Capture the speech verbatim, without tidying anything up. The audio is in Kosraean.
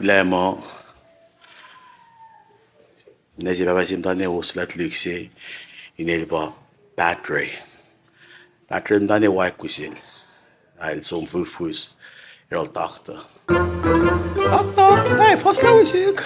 Lah muh, ninac se pahpah se muhtana ohslah tuhlihk se, inel pa Patre. Patre muhtana wack wi sel. El som fufus, el doctor. Doctor, hey, fuhslah wi sihk.